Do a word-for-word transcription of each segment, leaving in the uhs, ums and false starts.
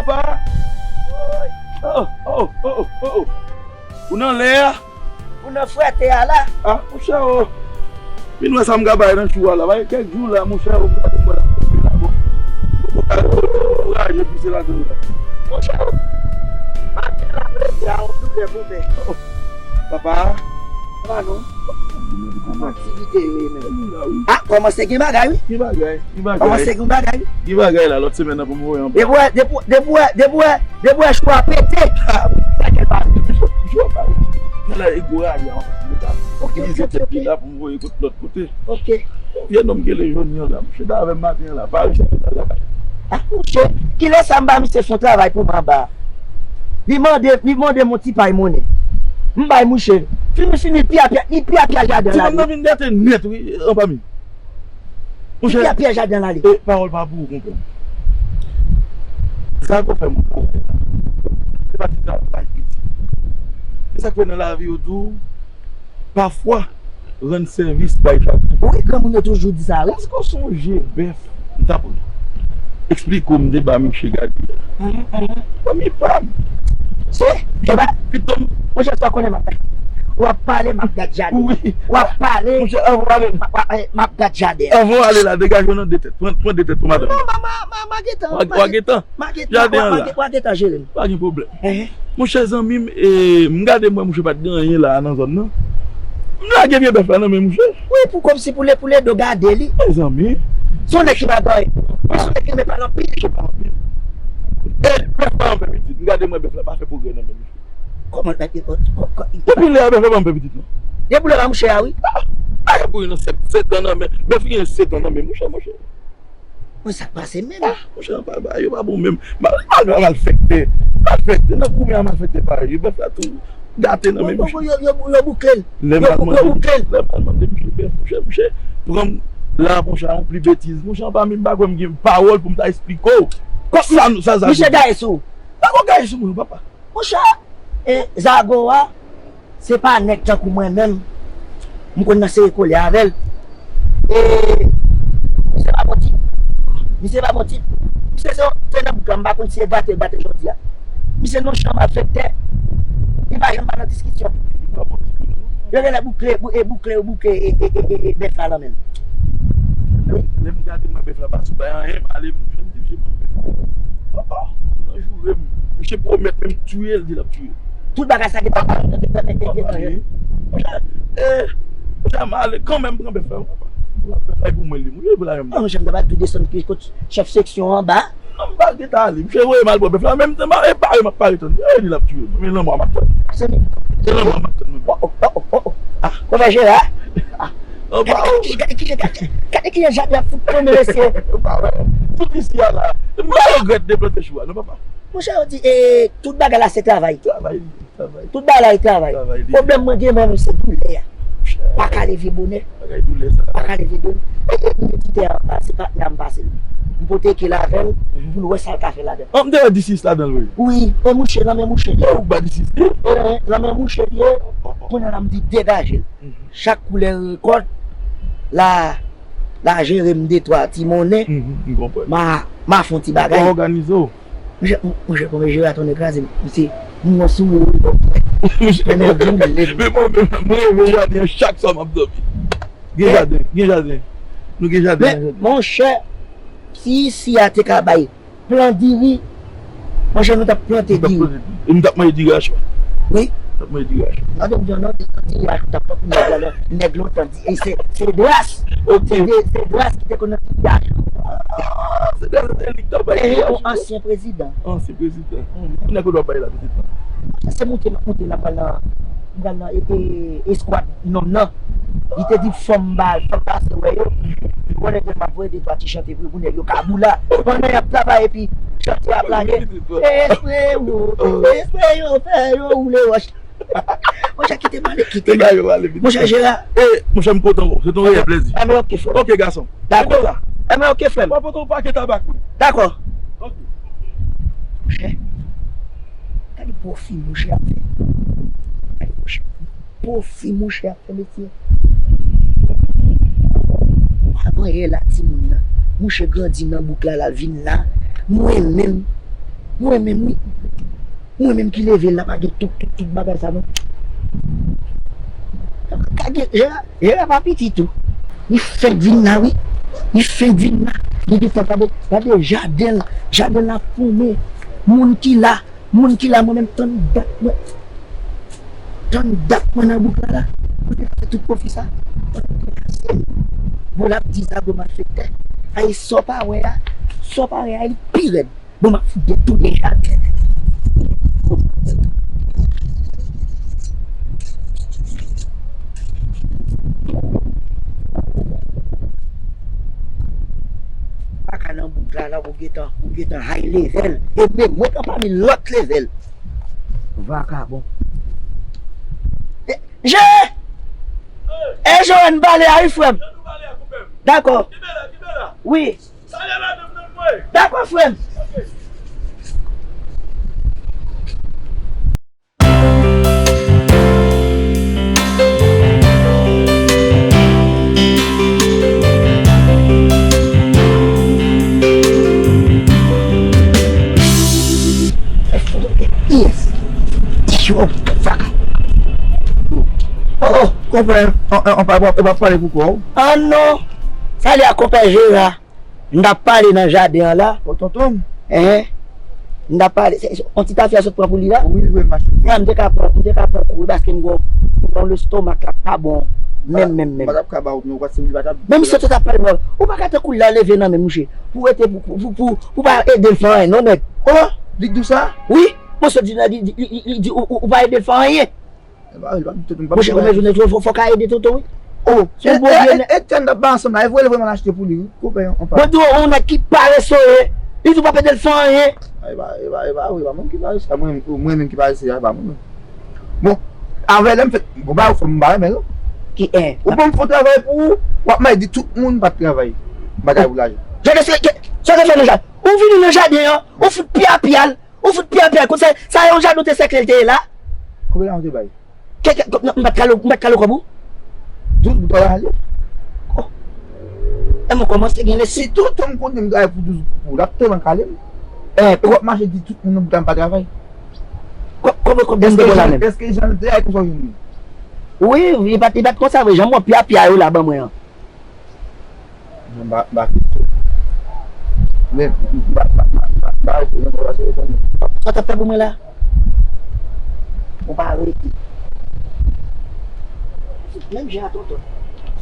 Papa! Oh, oh, oh, oh, oh. Ou nan lè a? Ou nan frète a la? Ah, monchè, oh. Vin wè sa m ka bay nan chou a la. Bay kèk jou la, monchè, oh, gade mwen la. Bon, bon, bon, bon, kouraje pouse ladan la. Monchè, oh. Maten la, mwen te a yon doulè pou mwen. Oh, papa. Papa, non. Kòman aktivite yo ye menm? Ah, kòmanse gen bagay, wi. Gen bagay, gen bagay. Kòmanse gen bagay, wi. Gen bagay la, lòt semèn nan pou m voye anba. Depi w, depi w, depi w, depi w, depi w chou a pete. Ah, sa kèl pa. Jou a pa. Nan la, e gwo raje an. Ok, ok, ok, ok. Li la pou m voye kot lòt kote. Ok. Vye nonm ki rele Joni an la, monchè, ta avè m maten an la, pa rete la. Ah, monchè, kilè sa m ba misye fon travay pou m anba? Li mande, li mande m yon ti pay monnen. M bay mouche. Fini, fini, li pye a pye, li pye a pye jaden la. Ti nonm nan vin gate nèt, wi, anba mi. Monchè, li pye a pye jaden la, li. E, pawòl pa pou ou, konpè. Sa pou fè moun konpè. Se pa ti travay piti. Se sa k fè nan lavi yo di w, pafwa, rann sèvis bay chak moun. Wi, granmoun yo toujou di sa, wi. Èske w sonje bèf m t ap eksplike w m te ba misye gade a? Mhm, mhm. Fanmi pa m. Se, se pa, pito m. Monchè, sa w konnen m ap gade. W ap pale, m ap gad jaden. Wi. W ap pale. Monchè, anvan w ale. M ap, m ap, m ap gad jaden. Anvan w ale la, degaje w nan de tèt. Pran, pran de tèt pou madanm. Non, ma, ma, ma, ma gentan, w a, w a gentan. Jaden an la. W a gentan jere l. Pa gen pwoblèm. Ehe. Monchè zanmi m, e, m gade m wè mouche pa t gen anyen la a nan zòn nan. M lage vye bèf la nan men mouche. Wi, pou kòmsi pou le, pou le do gade li. Mezanmi. Se yon nèg ki pa gen anyen. Wi, se yon nèg ki renmen pale anpil. Ki pale anpil. E, bèf la anpè pitit. M gade m wè bèf la pa fè pwogrè nan men mouche. Kòman, e, e, e, kò-, kò-, depi lè a bèf la pa anpè pitit non. Depi lè a mouche a, wi. Ah, bagay pou yon sèt, sèt an nan men. Bèf li gen sèt an nan men mouche, mouche. Mwen, sa k pase menm? Ah, monchè, bagay yo pa bon menm. Mal, mal, malfèktè. Malfèktè, nan goumen a malfèktè parèy yo. Bèf la tou gate nan men mouche. Yo, yo, yo, yo boukle l. Lè m al mande, lè m al mande mouche bèf, mouche, mouche pran m la, monchè, a yon pli betiz. Monchè, anba mi m pa kwè m gen pawòl pou m ta esplike w. Sa nou, sa, sa. Misye gaye sou ou. Pa ko gaye sou mwen, papa. Monchè, e, Zago a, se pa nèg tankou mwen menm. M konn nan sere kole avè l. E, misye pa bon tip. Misye pa bon tip. Misye se, se nan bouk la, m pa konn si e gate l gate jodi a. Misye nonchalan malfektè. Li pa janm pa nan diskisyon. Yo genlè boukle, bou-, e boukle, yo boukle, e, e, e, e, e bèf la nan men l. Wi. Lè m gade mwen bèf la pa sou bay anyen, m ale, m jwenn di misye pran bèf la. Oh, oh, nan joure m. Misye pwomèt menm touye l, di l ap touye l. Tout bagay sa gentan, gentan, gentan, gentan. Monchè, eh, monchè, m ale kanmenm pran bèf la, papa. Pran bèf la, e pou mwen li. Monchè, pou la menm. Ah, monchè, m ta pral tou desann pi kot chèf seksyon anba. Non, m pa gentan ale. Misye voye m al pran bèf la. Menm tan, e pare m ap pare tann. E li l ap touye m. Men lanmò a m ap tann. Se li. Se lanmò a m ap tann. Oh, oh, oh, oh, oh. Ah, ou fè Jera? Ah, anba, oh. Gade ki jan, gade ki jan, gade ki jan Jacques ap fout tonbe, mesye. Ou pa wè. Tout isi a la. M pa regrèt de plante chou a, non, papa. Monchè, yo di, eh, tout bagay la se travay. Travay li, travay. Tout bagay la e travay. Travay li. Pwoblèm mwen gen menm se doulè a. Pa ka leve bonè. Bagay doulè sa. Pa ka leve bonè. E, e, imiditè an pase, patnè a m pase l. M pote ke l avè l, mhm, pou l wè sa l ka fè ladan. An, m te wè disis ladan l, wi. Wi, e mouche, nan men mouche li ye. Ou ba disis li? E, nan men mouche li ye. Oh, oh, oh. Kounye a la, m di degaje l. Mhm. Chak koulè rekòt, la, la jere m de twa ti monnen. Mhm, m konprann. Ma, ma fè yon ti bagay. Ou òganize w. Monchè, monchè, konbyen jere a tonbe kraze m. Misye, m wè sou ou. Monchè, men mwen, mwen, mwen renmen jaden an chak swa m ap dòmi. Gen jaden, gen jaden. Nou gen jaden nan jaden. Men, monchè, si isi a te ka bay plan diri, monchè, nou t ap plante diri. Nou t ap plante diri. E nou t ap manje diri a chwa. Wi. Nou t ap manje diri a chwa. Gade m di w non, diri a chwa t ap fè pou nèg la, nèg lontan. E se, se Dras. Ok. Se de, se Dras ki te konn nan ti viyaj. Ah, se Dras, se li ki t ap bay viyaj. E yon ansyen prezidan. Ansyen prezidan. Mhm. Ki nèg ou t ap bay la, pitit la? Se moute, moute la, pral nan, pral nan, e, e, eskwad nonm nan. Li te di fò m ba, fò m pase wè yo. Li konnen ke m ap voye de twa ti chante pou, pou nèg yo kaboula. Pandan y ap travay epi chante ap lage. Espre yo, espre yo, fè yo woule wòch. Monchè, kite m ale, kite m ale. Monchè, Jera. E, monchè, m kontan wè w. Se te yon reyèl plezi. Enben, ok, frè m. Ok, gason. Dakò. Enben, ok, frè m. W ap pote yon pakèt tabak, wi. Dakò. Ok. Monchè, gade pwofi mouche ap fè. Gade pwofi, pwofi mouche ap fè, mesye. Avan yè la, timoun nan. Mouche grandi nan bouk la, l al vin la. Mwen menm, Mwen menm, wi. Mwen menm ki leve la, pa gen tout, tout, tout bagay sa, non. Ka gen, Jera, Jera pa piti tou. Li fenk vin la, wi. Li fenk vin la. Li gen tan pa bon. Gade jaden, jaden la foumen. Moun ki la, moun ki la, mwen menm tann dat mwen. Tann dat mwen nan bouk la, la. Mwen te fè tout konfi sa. Bon, l ap di zago malfektè. Ay, sa w pa wè a, sa w pa wè a, li pi rèd. Bon, m ap fout detounen jaden. Paka nan bouk la, la, ou gentan, ou gentan high level. E men mwen k anpami lòt level. Vakabon. E, Je! E, Joanne, pale a, wi, frè m. Dakò. Wi. Dakò, frè m. Yes. Yo, faka. Oh, oh, konpè, an, an, an pa, e pa pale pou kò w. Ah non. Salye a konpè Jera. M t ap pale nan jaden an la. O tonton m. Enhen. M t ap pale. Se, se, on ti tafya sot pran pou li la? Wi, wi, mache. Frè, m te ka pran, m te ka pran kou wi, paske m gon, m gon lestomak la pa bon. Menm, menm, menm. M pa t ap ka ba w, men w pa t se li pa t ap. Men misye te t ap pale mal. Ou pa ka tankou l la leve nan men mouche. Pou rete, pou, pou, pou, pou, pou pa ede l fè anyen, non, nèg. Oh, li k di w sa? Wi. Misye di, li, li, li, li di, ou, ou, ou pa ede l fè anyen. E pa, e pa, tout, m p ap. Monchè, kòman jounen tou, fò, fò ka ede tonton, wi. Oh, se yon bon vye nèg. E, e, e, tèn ap ba ansanm la, e vre, e vre, m al achte pou li, wi. Koupe yon, yon pa. Bon, di w, yon nèg ki parese, wi. Li di w p ap ede l fè anyen. A, e pa, e pa, e pa vre, e pa mwen ki parese, a mwen, mwen menm ki parese, a, e pa mwen menm. Bon, avè lè m fèt, bon, ba, ou fè m ba renmen, non. Ki en? Ou ban m fon travay pou ou, w ap may di tout moun pa t travay, bagay pou lajan. Gade sa, sa te fè nan jaden. Ou vini nan jaden an, ou fout pya pya l. Ou fout pya pya, kout sa, sa yon jaden te sèkle l te ye la? Konbyen lajan w te bay? Ke, ke, ke, m pa t kale, m pa t kale kòb ou? Douz goud pa ale. Oh. E mwen kòmanse gen lesi. Si tonton m konnen m travay pou douz goud pou ou, l ap tèlman kale m. E, e w ap mache di tout moun nan bouda m pa travay. Kò-, konbyen kòb m te ba w la menm? Èske jan l te a, e konsa w jwenn li? Wi, li pa t, li pa t konsa vre, jan m wè pya pya yo la ban mwen an. Mwen ba, ba Kristo. Men, ba, ba, ba, ba, ba, ba, ba, ba, ba, ba, sa w t ap fè pou mwen la? Ou pa rete. Menm jan a tonton.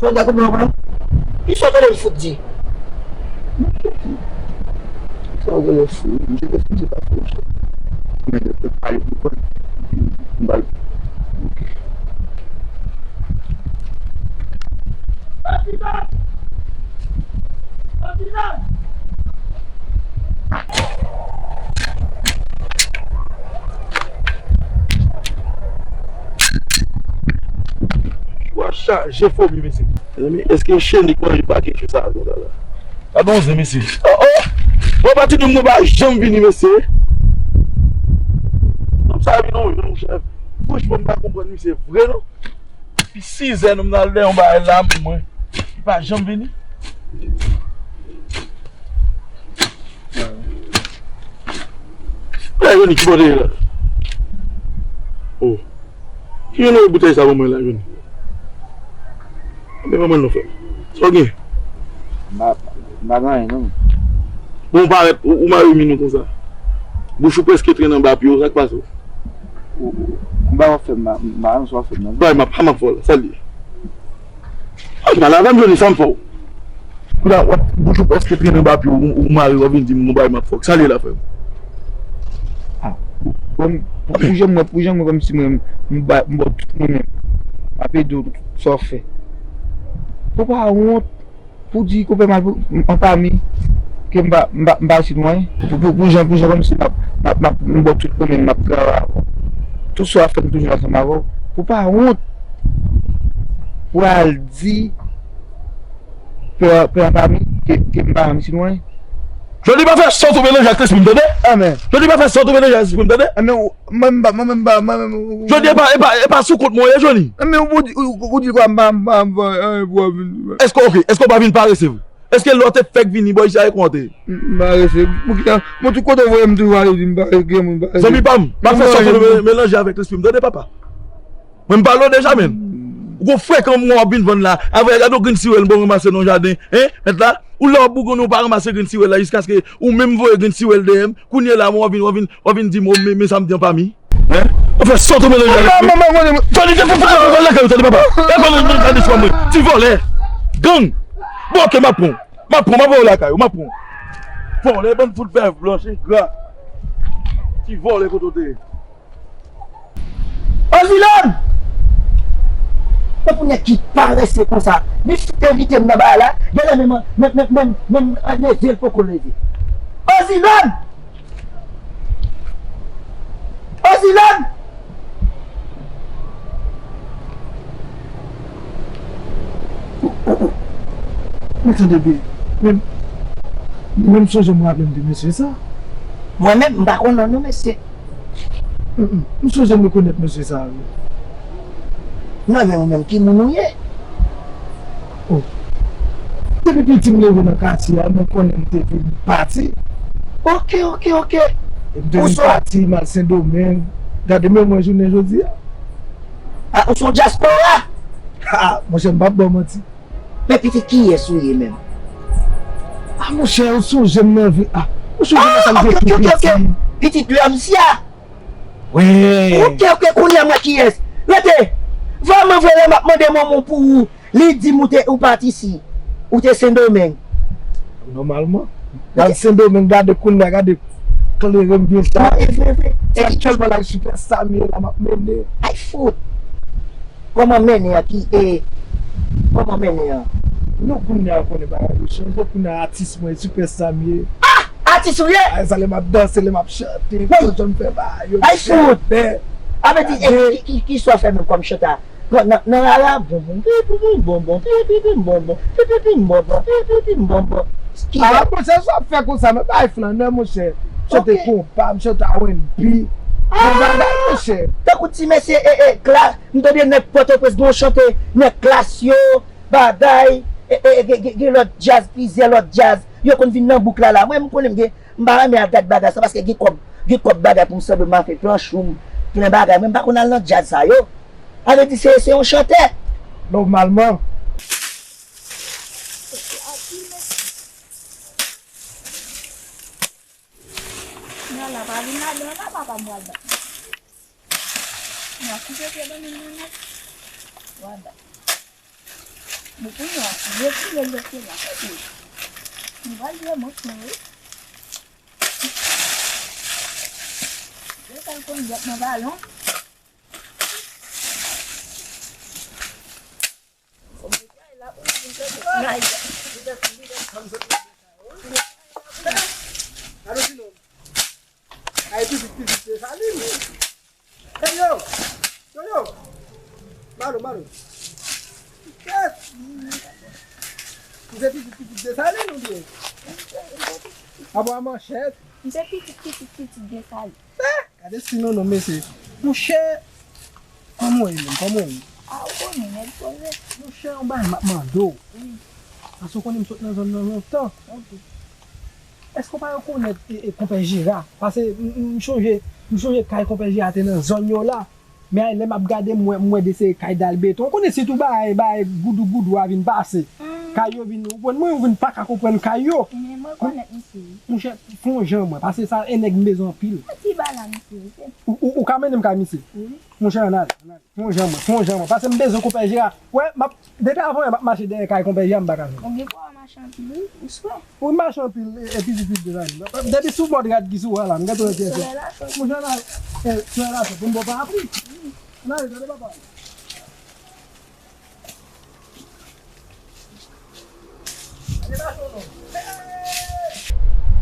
Sa w t ap fè pou mwen? Ki sa w tande m fout di? Sa w genlè fou, wi. Misye te fou, se pa fou, misye. Men, te pale pou kò l. M ba l. Wa chaje fomi, mesye. Mezanmi, èske chen li k manje pake chen sa a konsa la? Gade yon zen, mesye. Oh, oh! Bon, pati nou, nou pa janm vini, mesye. Nonm sa vin, non, non, chèf. Franchman, m pa konprann misye vre, non. Depi sizè, nonm nan al dèyè yon bagay la, mwen. Li pa janm vini. Lè Joni ki bò te ye la? Oh. Ki jan w boutèy sa ban mwen la, Joni? Men ban mwen l non, frè m. Sa w gen? M pa, m pa gen anyen, non. Bon, ou parèt, ou, ou mare min ou konsa. Bouch ou prèske trennen anba pye w, sa k pase w? Ou, ou, m pa w ap fè m, m pa, m pa, m pa, m ap fè m, non. Bay, m ap, m ap fè w la, sa l ye? Al pale avè m, Joni, sa m fè w? Kounya, w ap, bouch ou prèske trennen anba pye w, ou, ou mare, w ap vin di m gon bagay m ap fè w. Sa l ye la, frè m? Ah, bon, pou, pou jan mwen, pou jan mwen, kòmsi mwen, m ba, m ba w tout mwen menm. M ap ede w tout sa w fè. Ou pa wont pou di konpè m al pou, m, an pami, ke m pa, m pa, m pa isit mwen? Pou, pou, pou jan, pou jan kòmsi m ap, m ap, m ap, m ba w tout mwen menm, m ap travay avè w. Tout sa w ap fè, m toujou ansanm avè w. Ou pa wont pou al di pè, pè an pami, ke, ke m pa isit mwen? Jodi pa fè san w tou melanje ak lespri m, tande? Amèn. Jodi pa fè san w tou melanje ak lespri m, tande? Amèn. Mwen menm pa, mwen menm pa, mwen menm. Jodi e pa, e pa, e pa sou kont mwen w ye, Joni. Amèn, ou di, ou, ou di kwa m pa, m pa, m pa, anyen pou w ap vin. Èske, ok, èske w pa vin parese vre? Èske lè w te fèk vini bò isi a e kòman w te ye? M pa rese. Poukisa? Mwen tout kote w voye m toujou ale di m pa rese, granmoun pa rese. Zanmi pa m, pa fè sa w te melanje avèk lespri m, tande papa. Mwen m pale w deja, menn. Ou gon frekan mwen w ap vin vann la. Avè, gade yon grenn siwèl m ranmase nan jaden. Hein? Mèt la? Ou lè w ap bougonnen ou pa ranmase grenn siwèl la jiskaske ou menm voye grenn siwèl dèyè m. Kounye la, mwen w ap vin, w ap vin, w ap vin di m, o, men, men sa m di an pa mi. Hein? Ou fè sa w te melanje avèk li. Tande, tande, tande, tande, lakay ou, tande papa. E pa nan gade sou mwen. Ti vòlè. Gang. Bon, oke, m ap pran w. M ap pran w, m ap voye w lakay ou, m ap pran w. Vòlè, bann fout vèv blanch, engra. Ti vòlè kote w te ye. Ozilòm! Tankou nèg ki parese konsa. Li fout envite m nan bagay la, genlè menm, menm, menm, menm, menm leve l poko leve. Ozilòm! Ozilòm! Men tande byen, men, men m sonje m raple m de mesye sa. Mwen menm, m pa konn non, non, mesye. Mm, mm. M sonje m rekonèt mesye sa a, wi. Non, men ou menm, ki moun ou ye? Oh. Depi piti m leve nan katye a, mwen konnen m te vin pati. Oke, oke, oke. E m te vin pati, m al Sendomeng. Gade men mwen jounen jodi a. Ah, ou se yon dyaspora? Ah, monchè, m p ap ba w manti. Men pitit kiyès ou ye menm? Ah, monchè, ou sonje m nan vi. Ah, ou sonje m nan sa m te tou piti. Pitit lòm si a. Wi. Oke, oke, kounye a m wè kiyès. Rete. Vrèman vre, lè m ap mande manman w pou ou, li di m ou te, ou pati isi. Ou te Sendomeng. Nòmalman. Gade Sendomeng, gade kounye a, gade klere m byen sa. Non, e vre, vre. Aktyèlman la, Sipè Sam ye la, m ap mennen. Ay fout. Kòman mennen an ki, e, kòman mennen an? Non, kounye a, ou konnen bagay yo chanje, kounye a atis mwen, Sipè Sam ye. Ah! Atis ou ye? Ay, sa lè m ap danse, lè m ap chante, tout jan m fè bagay yo. Ay fout! Avè di, e, ki, ki, ki sa w fè menm kòm chante a? Nan, nan, nan rara, bonbon, pi, pi, pi, bonbon, pi, pi, pi, bonbon, pi, pi, pi, bonbon, pi, pi, pi, bonbon. Ah, monchè, sa w ap fè konsa, men bay flannè, monchè. M chante konpa, m chante R and B. Bon bagay, monchè. Tankou ti mesye, e, e, Klass, m tande nèg Pòtoprens gen yon chante, nèg Klass yo, bagay, e, e, gen, gen, gen lòt djaz, plizyè lòt djaz, yo konn vin nan bouk la, la. Mwen, m konnen m gen, m pa renmen al gad bagay sa, paske gen kòb, gen kòb bagay pou m sanble m al fè planch ou m plen bagay. Mwen, m pa konn al nan djaz sa yo. Avè di se, se yon chantè. Nòmalman. Nan la pa vin ladan la, papa m pral bat. Nan koupe pye bann moun nan nèt. Pral bat. Bon, pou nou, retire lèt la. Nou pral jwe manch nou, wi. Jwe sa l konn jwèt nan balon. Ay, pitit, pitit Desalin. Hey, yo! Yo, yo! Malo, malo. Kèt! M se pitit, pitit Desalin, oubyen? Apa manchèt? M se pitit, pitit, pitit Desalin. Eh! Gade si non, non, mesye. Monchè, kòman w ye menm? Kòman w ye? A, ou konnen, nèg poze. Monchè, yon bagay m ap mande w. Wi. Paske w konnen m sot nan zòn nan lontan. Ok. Èske w pa rekonèt, e, e, Konpè Jera? Paske m, m, m chonje, m chonje kay Konpè Jera te nan zòn yo la. Men lè m ap gade, m wè, m wè de se kay dal beton. Ou konnen sitou bagay, bagay goudou goudou a vin pase. Kay yo vin, ou konprann mwen, ou vin pa ka konprann kay yo. Men mwen konèt misye, wi. Monchè, fè yon jan mwen, paske sa, e nèg m bezwen anpil. Yon ti bala misye, wi, se. Ou, ou, ou ka mennen m kay misye? Wi. Monchè, ann ale, ann ale. Fè yon jan mwen, fè yon jan mwen. Paske m bezwen Konpè Jera. Wè, m ap, depi avan yè, m ap mache dèyè kay Konpè Jera, m pa ka jwenn. Ou gen pou w mache anpil, wi, ou swè. Wi, m mache anpil, e, epi pitit de la. Depi sou bòd rad ki sou wè la, m gentan wè kiyès se. Monchè, ann ale, e, sou la, pou m ba w parapli. Ann ale, tande papa.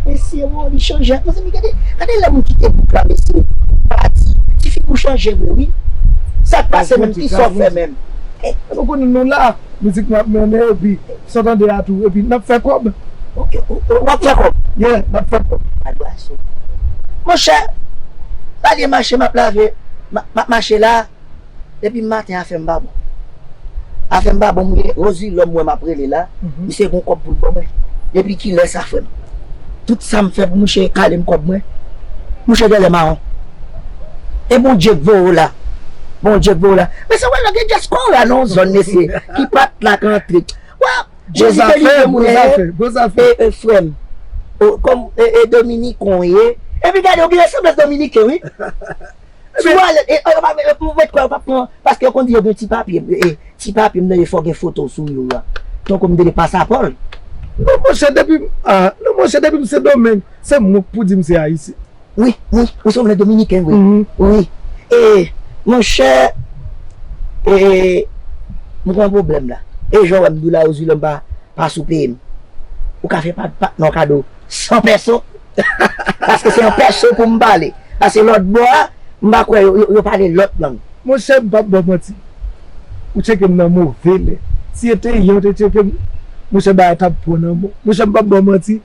Mesye, bon, li chanje. Mezanmi, gade, gade lè moun kite bouk la, mesye. Pati. Tifi, ou chanje vre, wi. Sa k pase menm, ki sa w fè menm? Eh, ou konnen nou la, mizik n ap mennen, epi, sa w tande a tou, epi n ap fè kòb. Ok, w, w, w ap fè kòb? Yeah, n ap fè kòb. Adoration. Monchè, pa gen mache m ap lave, m ap, m ap mache la. Depi maten afè m pa bon. Afè m pa bon, m gen Rosilò m wè m ap rele la. Misye gon kòb pou l ban mwen. Depi kilè sa, frè m? Tout sa m fè pou mouche kale m kòb mwen. Mouche genlè mawon. E Bondye k voye w la. Bondye k voye w la. Men se wè lè gen dyaspora nan yon zòn, mesye, ki pa t la k antre. Wè, Jezi delivre moun, e, e, frè m. O, kòm, e, e, Dominiken w ye. Epi gade, w gen resanblans Dominiken, wi. Si w ale, e, e, yo pa, e, pou mwen kwè, yo pa pran, paske yo konn di yo gen ti papye, e, e, ti papye, m tande fò gen foto sou yo a. Tankou m tande pasapò l. Non, monchè, depi, ah, non, monchè, depi m Sendomeng, se mwen k pou di m se Ayisyen. Wi, wi, ou se yon nèg Dominiken, vre. Mhm. Wi. E, monchè, e, m gen yon pwoblèm la. E jan w wè m di w la, Ozilò, m pa, pa sou peye m. Ou ka fè pa, pa, non, kado san pèso. Paske se yon pèso pou m pale. Paske lòt bò a, m pa kwè yo, yo, yo pale lòt lang. Monchè, m p ap ba w manti. Ou tcheke m nan move lè. Si se te yè ou te tcheke m, monchè, bagay t ap bon nan men w. Monchè, m p ap ba w manti.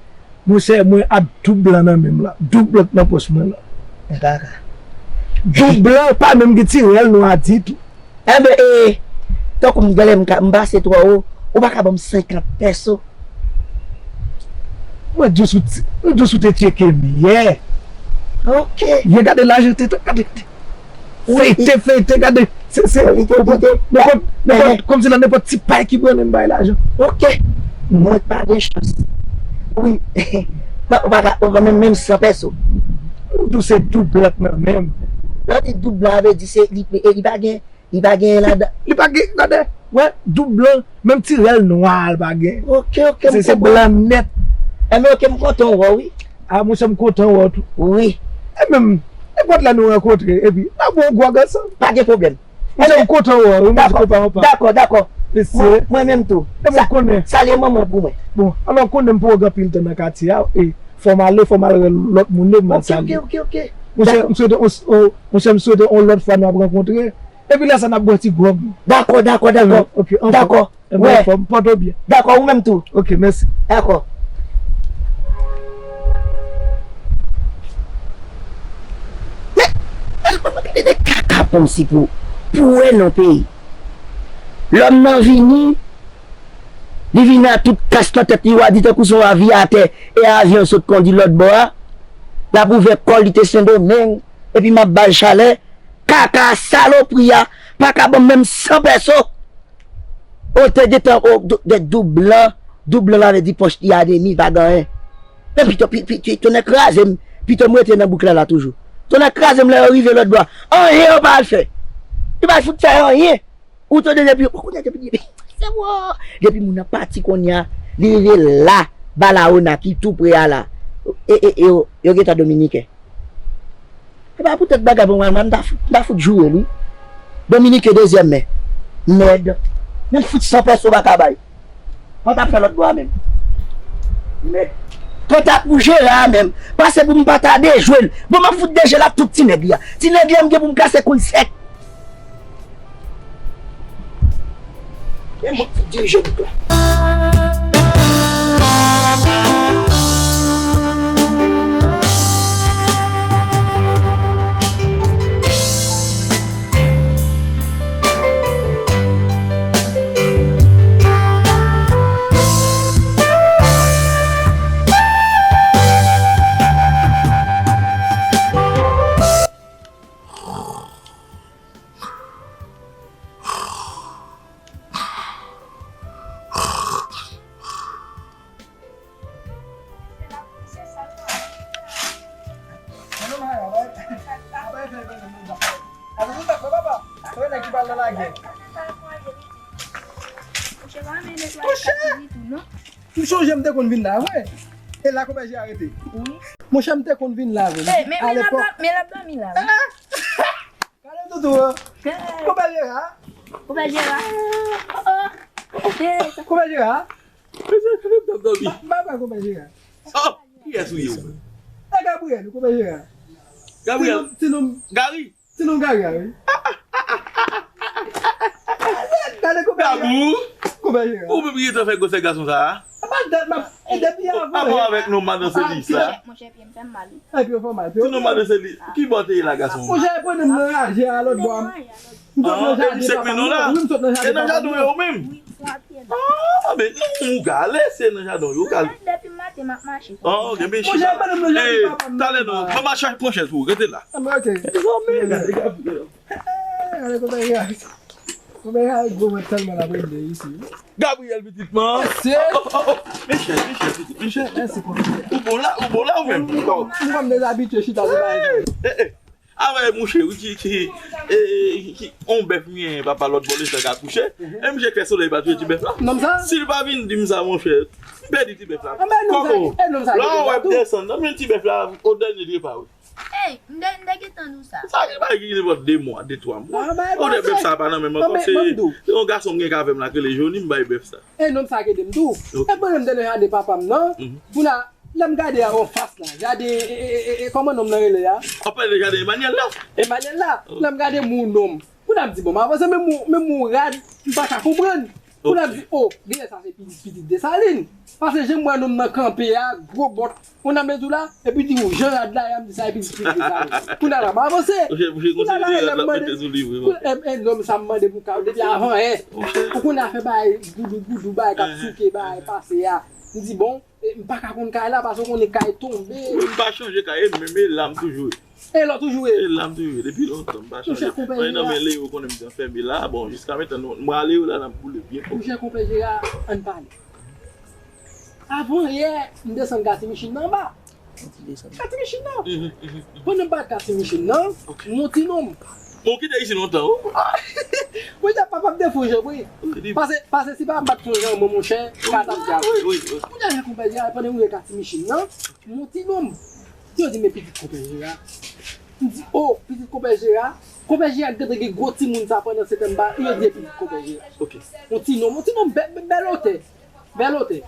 Monchè, mwen ak doub blan nan men m la. Doub blan k nan pòch mwen la. Kaka. Doub blan pa menm gen ti rèl nwa ditou. Enben, e, tankou m genlè m ka, m pase twò wo, ou pa ka ban m senkant pèso? Mwen jis ou ti, m jis ou te tcheke m yè. Ok. Yè gade lajan te, gade. Wi, feyte, feyte, gade. Se, se, wi, wi, wi, wi. Nenpòt, nenpòt, kòmsi nan nenpòt ti pay ki pran m bay lajan. Ok. Mwen pa gen chans. Wi. Ou pa ka, ou pa menm, menm san pèso. Ou di w se doub blan k nan men m. Lè w di doub blan, sa vle di se, li, e, li pa gen, li pa gen ladan. Li pa gen, gade, wè, doub blan, menm ti rèl nwa a, li pa gen. Ok, ok, m konprann. Se, se blan nèt. Enben, ok, m kontan wè w, wi. A, monchè, m kontan wè w tou. Wi. E menm, nenpòt lè nou rankontre, epi, n a pran yon gwòg ansanm. Pa gen pwoblèm. Monchè, m kontan wè w, wi, monchè, dakò, konpa, konpa. Dakò, dakò. Mesye. Mwen, mwen menm tou. E mwen konnen. Salye manman w pou mwen. Bon, alò, konnen m poko gen anpil tan nan katye a, e fò m ale, fò m al wè lòt moun yo, m al salye. Ok, ok, ok, ok. Monchè, dakò. M swete, on, on, monchè, m swete on lòt fwa n ap rankontre. Epi lè sa n ap bwè ti gwòg. Dakò, dakò, dakò. Ok, anfòm. Dakò. Enben, wè. Anfòm, pòte w byen. Dakò, ou menm tou. Ok, mèsi. Dakò. Men, men, men, gade de kaka ponsi pou, pou wè nan peyi. Lòm nan vini, li vini a tout kas nan tèt li, w a di tankou se yon aviyatè, e avyon sot kondi lòt bò a. L ap ouvè kò l, li te Sendomeng, epi m ap ba l chalè. Kaka salopri a pa ka ban m menm san pèso. O, te gentan, o, dou-, de doub blan, doub blan la vle di pòch li a demi, pa gen anyen. Men pito, pi, pi, pi, tonnè kraze m, pito m rete nan bouk la la toujou. Tonnè kraze m, lè yo rive lòt bò a, anyen yo pa al fè. Yo pa fout fè anyen. Ou tande depi, ou konnen depi, depi, se wo. Depi moun nan pati kounye a, li rive la, Balaona ki tou pre a la. E, e, e, yo, yo gentan Dominiken. E pa poutèt bagay pou mwen, m ta fout, m ta fout joure l, wi. Dominiken dezyèm men. Mèd. Menm fout san pèso pa ka bay. Mwen t ap fè lòt bò a menm. Mèd. Kanta pou Jera a menm, pase pou m pa ta dejwe l. Bon, m ap fout dejwe l ak tout ti nèg li a. Ti nèg li a, m gen pou m kase kou l sèk. E mwen ki dirije bouk la. Monchè! M sonje m te konn vin la vre. E la konpè Jera rete. Wi. Monchè, m te konn vin la vre. Depi alepòk. Men l ap dòmi la. Gade toutou an. Konpè Jera. Konpè Jera. Oh, oh. Konpè Jera. Konpè Jera. Konpè Jera. Ba, ba, konpè Jera. Oh, kiyès ou ye ou menm? E Gabriel, konpè Jera. Gabriel. Ti nonm, ti nonm. Gary. Ti nonm Gary a, wi. Gade konpè Jera. Dabou. Konpè Jera. Ou menm ki gentan fè gwosès gason sa a? Apa dat m ap E depi avan, avan avèk non madan Selis la. Monchè, monchè, pye m fè m mal, wi. Epi yo fè mal. Ti non madan Selis, ki bò te ye la, gason? Monchè, e pwennenm nan raje a lòt bò a. M sot nan jaden papa m. Wi, m sot nan jaden papa m. E nan jaden yo menm? Wi, m frape. Ah, men non, ou ka ale, se nan jaden yo ka ale. Depi maten, m ap mache. Ah, ok, men chita. Monchè, e pwennenm nan jaden papa m. Talè non, mwen mache pran chèz pou ou, rete la. Ah, men ok. Mezanmi, gade Gabriel. Gade kòman e reyaji. Kòman e reyaji, gwo mwen tèlman l ap rele isi. Gabriel, pitit mwen. Se. Oh, oh, oh, oh. Michel, Michel, pitit, Michel. Mèsi, pwofesè. Ou bon la, ou bon la, ou menm? M kòm, m kòm dezabitye chita sou bagay sa yo. Eh, eh. Avè mouche, wi, ki, ki, eh, ki, on bèf m genyen, papa, lòt bò letan k akouche. E mouche fè solèy pa touye ti bèf la. Nonm sa? Si l pa vin di m sa, monchè, m pèdi ti bèf la. Kòkò. La, w ap desann. Nan men ti bèf la, o dènye trepa, wi. Ey, m te, m te gentan di w sa. Sa gen bagay ki gen nenpòt de mwa, de twa mwa. Ou de bèf sa pa nan menm ankò, se yon gason m gen k avè m la k rele Joni, m bay bèf sa. E nonm sa k ede m tou. E mwen menm m te nan jaden papa m nan. Kounye a, lè m gade a anfas la, jaden, e, e, e, e, kòman nonm nan rele a? W ap pale de jaden Emmanuel la? Emmanuel la. Lè m gade m wè nonm. Kounye a m di, bon, m avanse, men m, men m rad, m pa ka konprann. Kounye a m di, o, genlè sa se pitit, pitit Desalin. Paske jan m wè nonm nan kanpe a, gwo bòt, ou nan mezou la, epi di ou, jan rad la, y a m di sa, epi pitit Desalin. Kounye a la, m avanse. Kounye a la, lè m mande, e, e, nonm sa m mande pou ka, depi avan, e. Ou kounye a fè bagay, goudou, goudou, bagay k ap souke, bagay pase a. M di, bon, e, m pa ka konn kay la, paske w konnen kay tonbe. Wi, m pa chanje kay, e menm e la m toujou ye. E la w toujou ye. E la m toujou ye, depi lontan, m pa chanje. Mwen nan men Leo, konnen m te anfème la, bon, jiska mentnan, nou, mwen a Leo la, n ap boule byen fò. Mouche, konpè Jera, ann pale. Avan yè, m desann gati machin nan anba. Gati machin nan. Pandan m bat gati machin nan, m wè yon ti nonm. Bon, ou kite isit lontan, wi. Mwen, papa m te fè yon jan, wi. Pase, pase, si pa m bat fè yon jan, mwen, monchè, ka t ap djab. Wi, wi, wi. Kounye a, konpè Jera, pandan m rive gati machin nan, m wè yon ti nonm. Yo di, men pitit konpè Jera. M di, o, pitit konpè Jera. Konpè Jera gentan gen gwo timoun sa pandan se tan m ba, yo di e pitit konpè Jera. Ok. Yon ti nonm, yon ti nonm bè-, bè-, bèl otè. Bèl otè.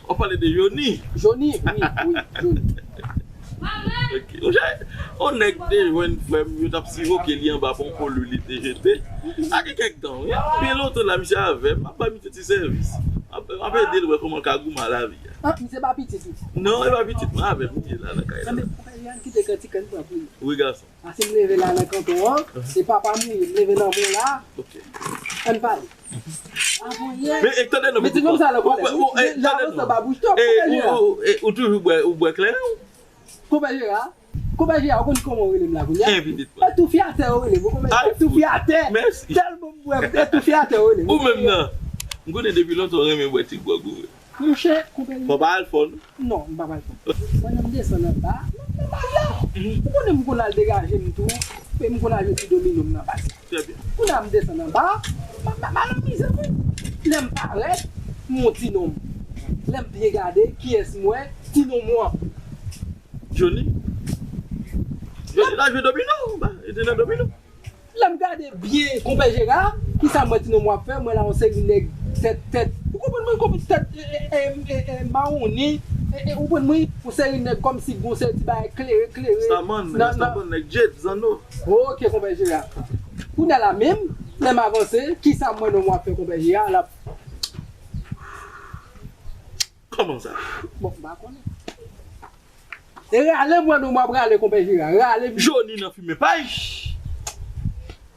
W ap pale de Joni? Joni, wi, wi, Joni. Ok. Ou ja, yon nèg te jwenn frè m, yo t ap sivoke li anba pon poli li te jete. Sa gen kèk tan, wi. Byen lontan la, misye avè m, m ap ba misye ti sèvis. M ap, m ap ede l wè kòman l ka goumen a lavi a. Ah, misye pa pitit ou? Non, e pa pitit mwen, avè m li ye la nan kay la. Nan men konpè Jera, kite kantik an pran pou li. Wi, gason. Pase m leve la nan kanton an, e papa m li ye, m leve nan mwen la. Ok. Ann pale. Avan yè. Men, e, tande non, men ti nonm sa nan kòlè. Bon, bon, e, tande non. Ou toujou bwè, ou bwè kleren? Konpè Jera, konpè Jera, ou konn kòman yo rele m la kounye a? Etoufe atè yo rele m, ou konprann? Etoufe atè. Mèsi. Tèlman m bwè, etoufe atè yo rele m. Ou menm nan. M konnen depi lontan ou renmen bwè ti gwòg ou vre. Monchè, konpè. Fò pa al fò, non. Non, m pa pral fò. Pandan m desann anba, m, m al la. Ou konnen m konn al degaje m tou, e m konn al jwe ti domino m nan baz. Trè byen. Kounye a m desann anba, m, m, m al anmize m, wi. Lè m parèt, m wè yon ti nonm. Lè m byen gade, kiyès m wè? Ti nonm ou an. Joni? Joni la jwe domino, ba, li te nan domino. Lè m gade byen, konpè Jera, kisa m wè ti nonm ou ap fè? M wè la yon seri nèg tèt, tèt, ou konprann mwen, konpè tèt, e, e, e, e, mawoni, e, e, ou konprann mwen, yon seri nèg kòmsi gon seri ti bagay klere, klere. Staman, nan, nan, Staman, nèg Jet, Zanno. Ok, konpè Jera. Kounye a la menm, lè m avanse, kisa m wè nonm ou ap fè, konpè Jera? L ap Kòman sa? Bon, m pa konnen. E rale m wè nonm ou ap rale, konpè Jera. Rale m. Joni nan fimen pay.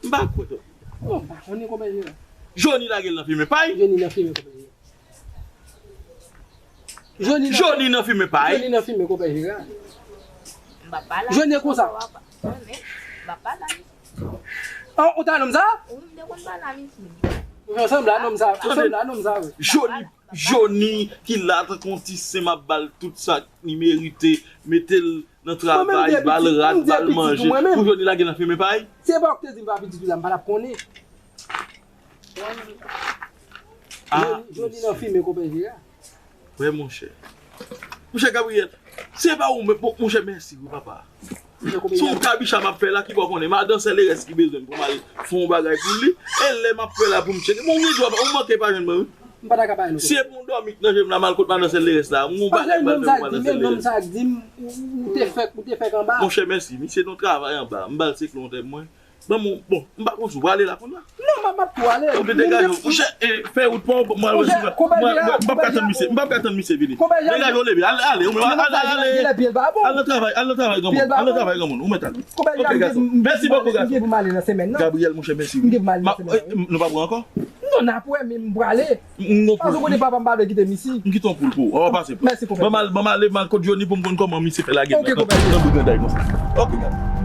M pa kwè. Bon, m pa konnen, konpè Jera. Joni lage l nan fimen pay. Joni nan fimen, konpè Jera. Joni nan, Joni nan fimen pay. Joni nan fimen, konpè Jera. M pa pale. Joni konsa. M pa pale. An, ou ta nonm sa? Wi, m te konn pale a misye. Ou sanble a nonm sa, ou sanble a nonm sa, wi. Joni, Joni ki la tankou yon ti sen, m ap ba l tout sa li merite, mete l nan travay, ba l rad, ba l manje. Pou Joni lage nan fimen pay? Se pa w ki te di m pa pitit ou la, m pa t ap konnen. Ah, Joni, Joni nan fimen, konpè Jera. Wè, monchè. Monchè Gabriel, se pa ou menm, bon, monchè, mèsi wi, papa. Se yon kabicha m ap fè la, ki pa konnen. Madan Sèlerès ki bezwen m pou m al fè yon bagay pou li. E lè m ap fè la pou m tcheke. Bon, wi, dwa, ou manke pa jwenn mwen, wi. M pa ta ka bay nou. Si e pou m dòmi nan je m la, m al kot madan Sèlerès la. M gon bagay m al fè pou madan Sèlerès. Nonm sa k di m, ou te fèk, ou te fèk anba. Monchè, mèsi. Misye nan travay anba. M ba l se klon tè mwen. Ban m, bon, m pa konn si w prale la kounye a. Non, m ap, m ap tou ale. Ok, degaje w. Monchè, e, fè wout pa w, mwen al wè si w. M p ap ka tann misye, m p ap ka tann misye vini. Degaje w, leve, ale, ale, ale, ale. Al nan travay, al nan travay, granmoun. Al nan travay, granmoun. Ou mèt ale. Ok, gason. Mèsi bokou, gason. Gabriel, monchè, mèsi. M gen pou m ale nan semèn nan. Nou pa pran ankò? Non, n ap wè, men m prale. M gon poul. Paske w konnen papa m pa vle kite m isi. M kite yon poul pou ou. Ou pa pase. Mèsi, konpè. Ban m al, ban m ale, m al kot Johnny pou m konn kòman misye fè lage nan bout granday konsa. Ok, gason.